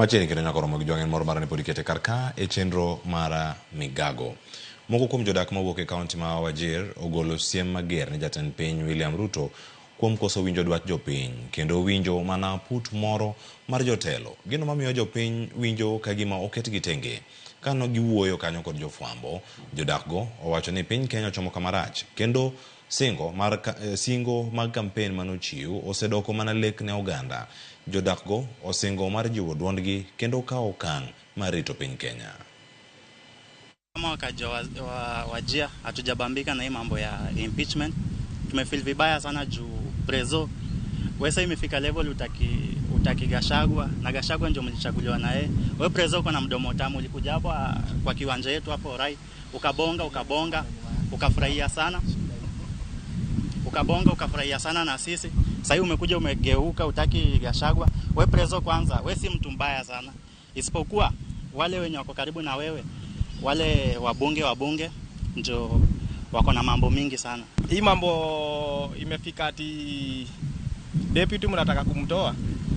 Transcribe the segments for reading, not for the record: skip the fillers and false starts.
Machiegni kendo nyaka romo gi jwang'en moro mar ni pod ikete kar ka e chenro mar Migago. Moko kuom jodak mawuok e kaunti ma Wajir ogolo siem mager ne jatend piny William Ruto kuom koso winjo dwach jopiny kendo winjo mana put moro mar jotelo. Gino mamiyo jopiny winjo ka gima oketgi tenge. Kano giwuoyo kanyo kod jofwambo, jodak go owacho ni piny Kenya ochomo kama rach kendo singo mar singo mag kampen manochiw osedoko mana lek ne oganda. Jodak go osingo mar jiwo duondgi kendo kawo okang' mar rito piny Kenya. Kama wakaji wa Wajir hatujabambika na hii mambo ya impeachment. Tumefeel vibaya sana juu prezo wesa imefika level utaki Gachagua na Gachagua ndio mlichaguliwa na yeye. Wewe prezo uko na mdomo tamu, ulikuja hapo kwa kiwanja yetu hapo Rai, ukabonga ukabonga ukafurahia sana. Ukabonga ukafurahia sana na sisi. Sasa umekuja umegeuka utaki Gachagua. Wewe prezo kwanza, wewe si mtu mbaya sana. Isipokuwa wale wenye wako karibu na wewe, wale wabunge ndio wako na mambo mingi sana. Hii mambo imefika ati deputy mnataka kumtoa,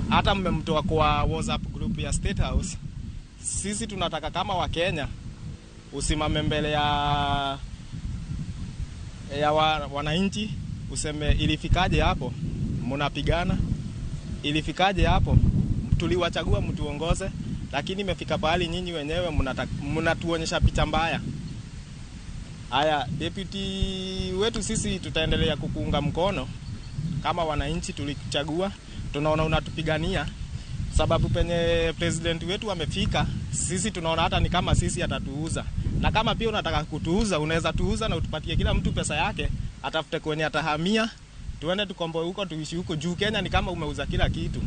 hata mmemtoa kwa WhatsApp group ya State House. Sisi tunataka kama wa Kenya usimame mbele ya wananchi useme ilifikaje hapo mnapigana, ilifikaje hapo tuliwachagua mtuongoze, lakini imefika pahali nyinyi wenyewe mnatuonyesha picha mbaya. Haya, deputy wetu sisi tutaendelea kukuunga mkono kama wananchi tulichagua, tunaona unatupigania sababu penye president wetu amefika, sisi tunaona hata ni kama sisi atatuuza. Na kama pia unataka kutuuza, unaweza tuuza na utupatie kila mtu pesa yake, atafute kwenye atahamia, tuende tukomboe huko, tuishi huko juu. Kenya ni kama umeuza kila kitu.